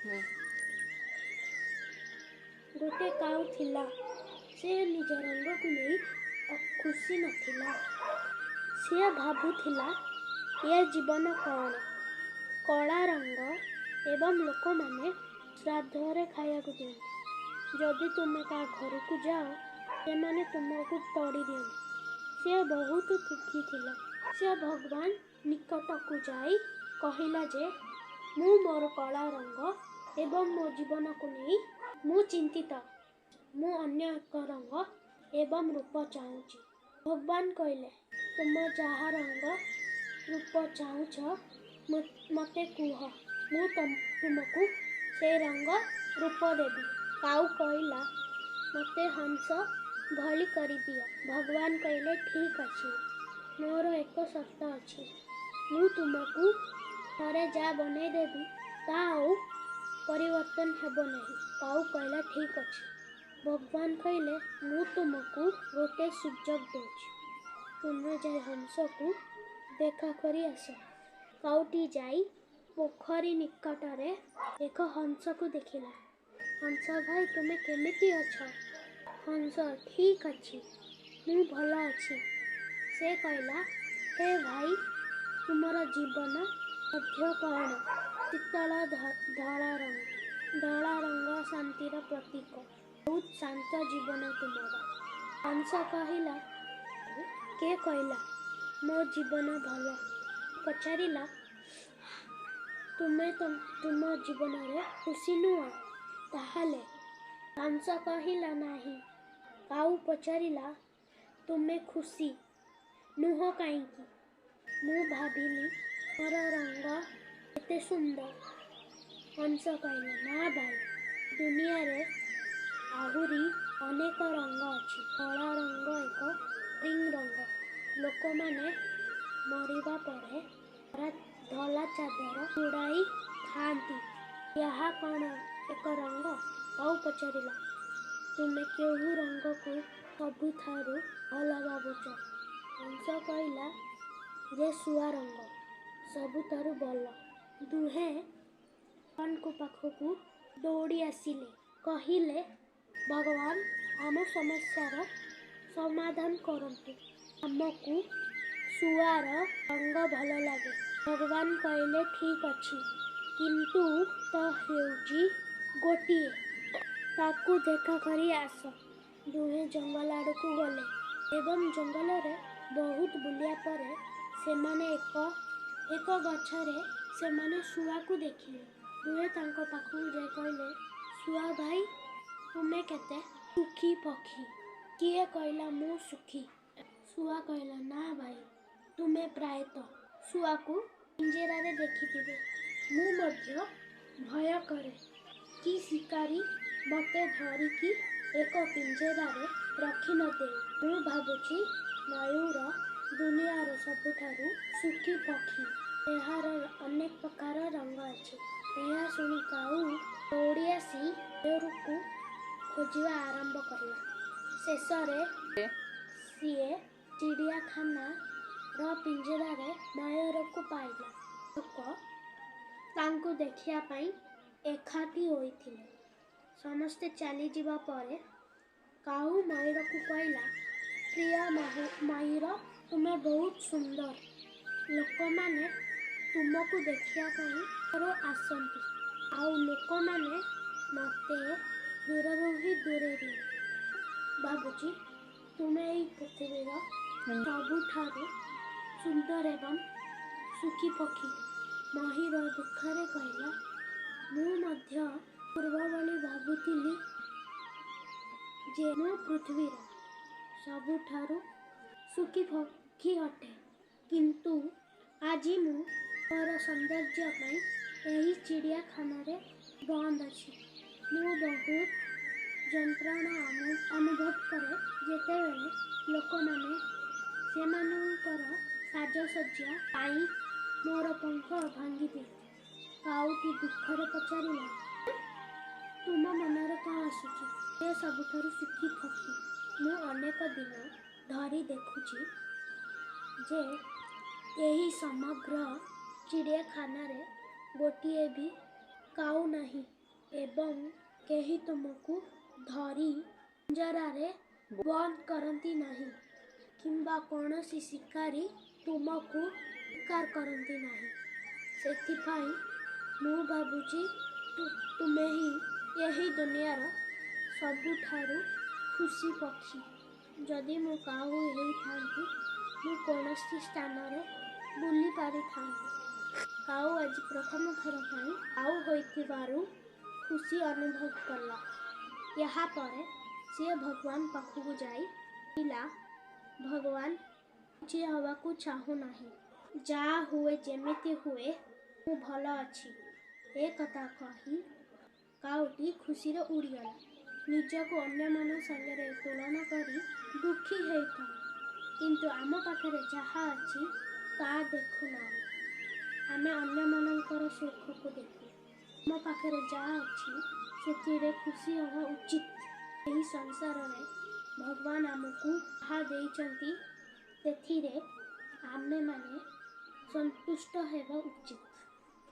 ହୁଁ। ଗୋଟେ କାଉ ଥିଲା। ସେ ନିଜ ରଙ୍ଗକୁ ନେଇ ଖୁସି ନଥିଲା। ସିଏ ଭାବୁଥିଲା, ଏ ଜୀବନ କ'ଣ? କଳା ରଙ୍ଗ ଏବଂ ଲୋକମାନେ ଶ୍ରାଦ୍ଧରେ ଖାଇବାକୁ ଦିଅନ୍ତି। ଯଦି ତୁମେ କାହା ଘରକୁ ଯାଅ, ସେମାନେ ତୁମକୁ ତଡ଼ି ଦିଅନ୍ତି। ସେ ବହୁତ ଦୁଃଖୀ ଥିଲା। ସେ ଭଗବାନ ନିକଟକୁ ଯାଇ କହିଲା ଯେ ମୁଁ ମୋର କଳା ରଙ୍ଗ ଏବଂ ମୋ ଜୀବନକୁ ନେଇ ମୁଁ ଚିନ୍ତିତ। ମୁଁ ଅନ୍ୟ ଏକ ରଙ୍ଗ ଏବଂ ରୂପ ଚାହୁଁଛି। ଭଗବାନ କହିଲେ, ତୁମ ଯାହା ରଙ୍ଗ ରୂପ ଚାହୁଁଛ ମୋତେ କୁହ, ମୁଁ ତୁମକୁ ସେଇ ରଙ୍ଗ ରୂପ ଦେବି। କାଉ କହିଲା, ମୋତେ ହଂସ ଭଳି କରିଦିଅ। ଭଗବାନ କହିଲେ, ଠିକ୍ ଅଛି, ମୋର ଏକ ସର୍ତ୍ତ ଅଛି। ମୁଁ ତୁମକୁ ଥରେ ଯାହା ବନେଇଦେବି ତା ଆଉ ପରିବର୍ତ୍ତନ ହେବ ନାହିଁ। କାଉ କହିଲା, ଠିକ୍ ଅଛି। ଭଗବାନ କହିଲେ, ମୁଁ ତୁମକୁ ଗୋଟେ ସୁଯୋଗ ଦେଉଛି, ତୁମେ ଯାଇ ହଂସକୁ ଦେଖା କରି ଆସ। କାଉଟି ଯାଇ ପୋଖରୀ ନିକଟରେ ଏକ ହଂସକୁ ଦେଖିଲା। ହଂସ ଭାଇ, ତୁମେ କେମିତି ଅଛ? ହଂସ, ଠିକ୍ ଅଛି, ମୁଁ ଭଲ ଅଛି। ସେ କହିଲା, ହେ ଭାଇ, ତୁମର ଜୀବନ ମଧ୍ୟ କ'ଣ ଶୀତଳ ଧଳା ରଙ୍ଗ। ଧଳା ରଙ୍ଗ ଶାନ୍ତିର ପ୍ରତୀକ। ବହୁତ ଶାନ୍ତ ଜୀବନ ତୁମର। ହଂସ କହିଲା, କିଏ କହିଲା ମୋ ଜୀବନ ଭଲ? ପଚାରିଲା, ତୁମେ ତୁମ ଜୀବନରେ ଖୁସି ନୁହଁ ତାହେଲେ? ହଂସ କହିଲା, ନାହିଁ। କାଉ ପଚାରିଲା, ତୁମେ ଖୁସି ନୁହଁ କାହିଁକି? ମୁଁ ଭାବିଲି ମୋର ରଙ୍ଗ ଏତେ ସୁନ୍ଦର। ହଂସ କହିଲା, ନା ଭାଇ, ଦୁନିଆରେ ଆହୁରି ଅନେକ ରଙ୍ଗ ଅଛି। ଧଳା ରଙ୍ଗ ଏକ ରିଙ୍ଗ ରଙ୍ଗ। ଲୋକମାନେ ମରିବା ପରେ ଧଳା ଚାଦର ଗୁଡ଼ାଇ ଥାଆନ୍ତି। ଏହା କ'ଣ ଏକ ରଙ୍ଗ? କାଉ ପଚାରିଲା, ତୁମେ କେଉଁ ରଙ୍ଗକୁ ସବୁଠାରୁ ଭଲ ଭାବୁଛ? ହଂସ କହିଲା ଯେ ଶୁଆ ରଙ୍ଗ ସବୁଠାରୁ ଭଲ। ଦୁହେଁ ଭଗବାନଙ୍କ ପାଖକୁ ଦୌଡ଼ି ଆସିଲେ। କହିଲେ, ଭଗବାନ, ଆମ ସମସ୍ୟାର ସମାଧାନ କରନ୍ତୁ। ଆମକୁ ଶୁଆର ରଙ୍ଗ ଭଲ ଲାଗେ। ଭଗବାନ କହିଲେ, ଠିକ୍ ଅଛି, କିନ୍ତୁ ତ ହେଉଛି ଗୋଟିଏ, ତାକୁ ଦେଖା କରି ଆସ। ଦୁହେଁ ଜଙ୍ଗଲ ଆଡ଼କୁ ଗଲେ ଏବଂ ଜଙ୍ଗଲରେ ବହୁତ ବୁଲିବା ପରେ ସେମାନେ ଏକ ଗଛରେ ସେମାନେ ଶୁଆକୁ ଦେଖିଲେ। ଦୁହେଁ ତାଙ୍କ ପାଖକୁ ଯାଇ କହିଲେ, ଶୁଆ ଭାଇ, ତୁମେ କେତେ ସୁଖୀ ପକ୍ଷୀ। କିଏ କହିଲା ମୁଁ ସୁଖୀ? ଶୁଆ କହିଲା, ନା ଭାଇ, ତୁମେ ପ୍ରାୟତଃ ଶୁଆକୁ ପିଞ୍ଜରାରେ ଦେଖିଥିବେ। ମୁଁ ମଧ୍ୟ ଭୟ କରେ କି ଶିକାରୀ ମୋତେ ଧରିକି ଏକ ପିଞ୍ଜରାରେ ରଖି ନ ଦେଉ। ମୁଁ ଭାବୁଛି ମୟୂର ଦୁନିଆର ସବୁଠାରୁ ସୁଖୀ ପକ୍ଷୀ। ଏହାର ଅନେକ ପ୍ରକାର ରଙ୍ଗ ଅଛି। ଏହା ଶୁଣି କାଉ ଦୌଡ଼ି ଆସି ମୟୂରକୁ ଖୋଜିବା ଆରମ୍ଭ କଲା। ଶେଷରେ ସିଏ ଚିଡ଼ିଆଖାନାର ପିଞ୍ଜରାରେ ମୟୂରକୁ ପାଇଲା। ଲୋକ ତାଙ୍କୁ ଦେଖିବା ପାଇଁ ଏକାଠି ହୋଇଥିଲେ। ସମସ୍ତେ ଚାଲିଯିବା ପରେ କାଉ ମୟୂରକୁ କହିଲା, ପ୍ରିୟ ମୟୂର, ତୁମେ ବହୁତ ସୁନ୍ଦର। ଲୋକମାନେ ତୁମକୁ ଦେଖିବା ପାଇଁ ଆସନ୍ତି, ଆଉ ଲୋକମାନେ ମୋତେ ଦୂରରୁ ହିଁ ଦୂରେଇ ଦିଅନ୍ତି। ଭାବୁଛି ତୁମେ ଏଇ ପୃଥିବୀର ସବୁଠାରୁ ସୁନ୍ଦର ଏବଂ ସୁଖୀ ପକ୍ଷୀ। ମୟୂର ଦୁଃଖରେ କହିଲା, ମୁଁ ମଧ୍ୟ ପୂର୍ବ ଭଳି ଭାବୁଥିଲି ଯେ ମୁଁ ପୃଥିବୀର ସବୁଠାରୁ ସୁଖୀ ପକ୍ଷୀ ଅଟେ, କିନ୍ତୁ ଆଜି ମୁଁ ମୋର ସୌନ୍ଦର୍ଯ୍ୟ ପାଇଁ ଏହି ଚିଡ଼ିଆଖାନାରେ ବନ୍ଦ ଅଛି। ମୁଁ ବହୁତ ଯନ୍ତ୍ରଣା ଅନୁଭବ କରେ ଯେତେବେଳେ ଲୋକମାନେ ସେମାନଙ୍କର ସାଜସଜ୍ଜା ପାଇଁ ମୋର ପଙ୍ଖ ଭାଙ୍ଗି ଦିଅନ୍ତି। କାଉଟି ଦୁଃଖରେ ପଚାରିଲା, ତୁମ ମନରେ କ'ଣ ଆସୁଛି? ସେ ସବୁଠାରୁ ସୁଖୀ ପକ୍ଷୀ। ମୁଁ ଅନେକ ଦିନ ଧରି ଦେଖୁଛି ଯେ ଏହି ସମଗ୍ର ଚିଡ଼ିଆଖାନାରେ ଗୋଟିଏ ବି କାଉ ନାହିଁ ଏବଂ କେହି ତୁମକୁ ଧରି ପିଞ୍ଜରାରେ ବନ୍ଦ କରନ୍ତି ନାହିଁ କିମ୍ବା କୌଣସି ଶିକାରୀ ତୁମକୁ ଶିକାର କରନ୍ତି ନାହିଁ। ସେଥିପାଇଁ ମୁଁ ଭାବୁଛି ତୁମେ ହିଁ ଏହି ଦୁନିଆର ସବୁଠାରୁ ଖୁସି ପକ୍ଷୀ। ଯଦି ମୁଁ କାଉ ହେଇଥାନ୍ତି, ମୁଁ କୌଣସି ସ୍ଥାନରେ ବୁଲି ପାରିଥାନ୍ତି। କାଉ ଆଜି ପ୍ରଥମ ଥର ପାଇଁ କାଉ ହୋଇଥିବାରୁ ଖୁସି ଅନୁଭବ କଲା। ଏହାପରେ ସିଏ ଭଗବାନ ପାଖକୁ ଯାଇ କହିଲା, ଭଗବାନ, କିଛି ହେବାକୁ ଚାହୁଁନାହିଁ। ଯାହା ହୁଏ, ଯେମିତି ହୁଏ, ମୁଁ ଭଲ ଅଛି। ଏ କଥା କହି କାଉଟି ଖୁସିରେ ଉଡ଼ିଗଲା। ନିଜକୁ ଅନ୍ୟମାନଙ୍କ ସାଙ୍ଗରେ ତୁଳନା କରି ଦୁଃଖୀ ହେଇଥାଉ, କିନ୍ତୁ ଆମ ପାଖରେ ଯାହା ଅଛି ତାହା ଦେଖୁନାହୁଁ। ଆମେ ଅନ୍ୟମାନଙ୍କର ସୁଖକୁ ଦେଖୁ। ଆମ ପାଖରେ ଯାହା ଅଛି ସେଥିରେ ଖୁସି ହେବା ଉଚିତ। ଏହି ସଂସାରରେ ଭଗବାନ ଆମକୁ ଯାହା ଦେଇଛନ୍ତି ସେଥିରେ ଆମେମାନେ ସନ୍ତୁଷ୍ଟ ହେବା ଉଚିତ।